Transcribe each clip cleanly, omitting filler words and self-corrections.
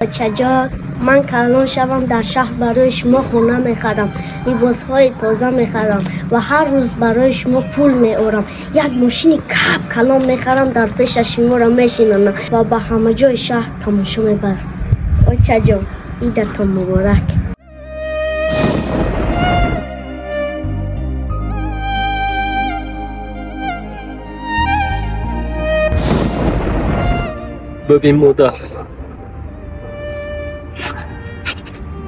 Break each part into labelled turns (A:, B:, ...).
A: Очаҷон, ман калон шавам, дар шаҳр барои шумо хона мехарам, либосҳои тоза мехарам ва ҳар рӯз барои шумо пул меорам. Як мошини кап калон мехарам, дар пеша шуморо мешинонам ва ба ҳама ҷои шаҳр тамошо мебарам. Очаҷон, идатон муборак.
B: Бибин, модар,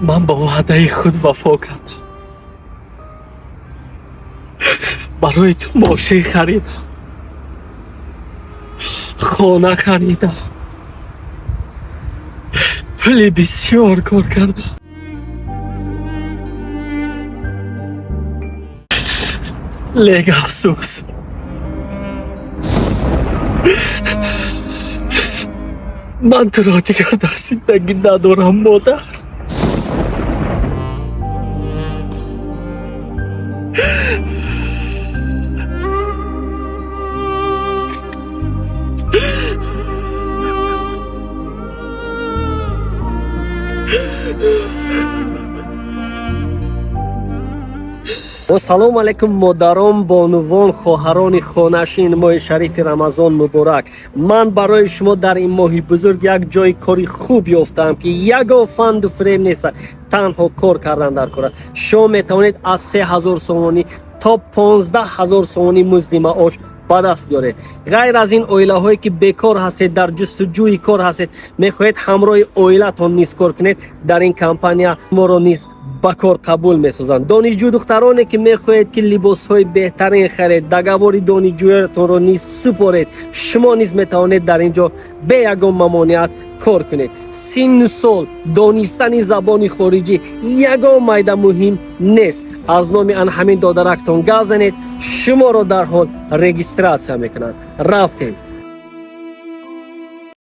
B: ман ба ваъдаи худ вафо кардам, барои ту мошин харидам, хона харидам, пули бисёр кор кардам. Лек афсӯс, ман туро дигар дар зиндагӣ надорам, модар. Ассалому алайкум, модарон, бонувон, хоҳарони хонашин. Моҳи шарифи Рамазон муборак. Ман барои шумо дар ин моҳи бузург як ҷои кори хуб ёфтаам, ки ягон фанду фиреб нест, танҳо кор кардан дар кора. Шумо метавонед аз 3000 сомонӣ то 15 000 сомонӣ музди маош ба даст биёред. Ғайр аз ин, оилаҳое ки бекор ҳастед, дар ҷустуҷӯи кор ҳастед, мехоҳед ҳамроҳи оилатон низ кор кунед, дар ин компания шуморо низ ба кор қабул месозанд. Донишҷӯ духтароне ки мехоҳед, ки либосҳои беҳтарин харед, договори донишҷӯятонро низ супоред, шумо низ метавонед дар ин ҷо бе ягон мамоният кор кунед. Синну сол, донистани забони хориҷӣ ягон майда муҳим нест. Аз номи ан ҳамин додарактон гап занед, шуморо дарҳол регистрация мекунанд. Рафтем.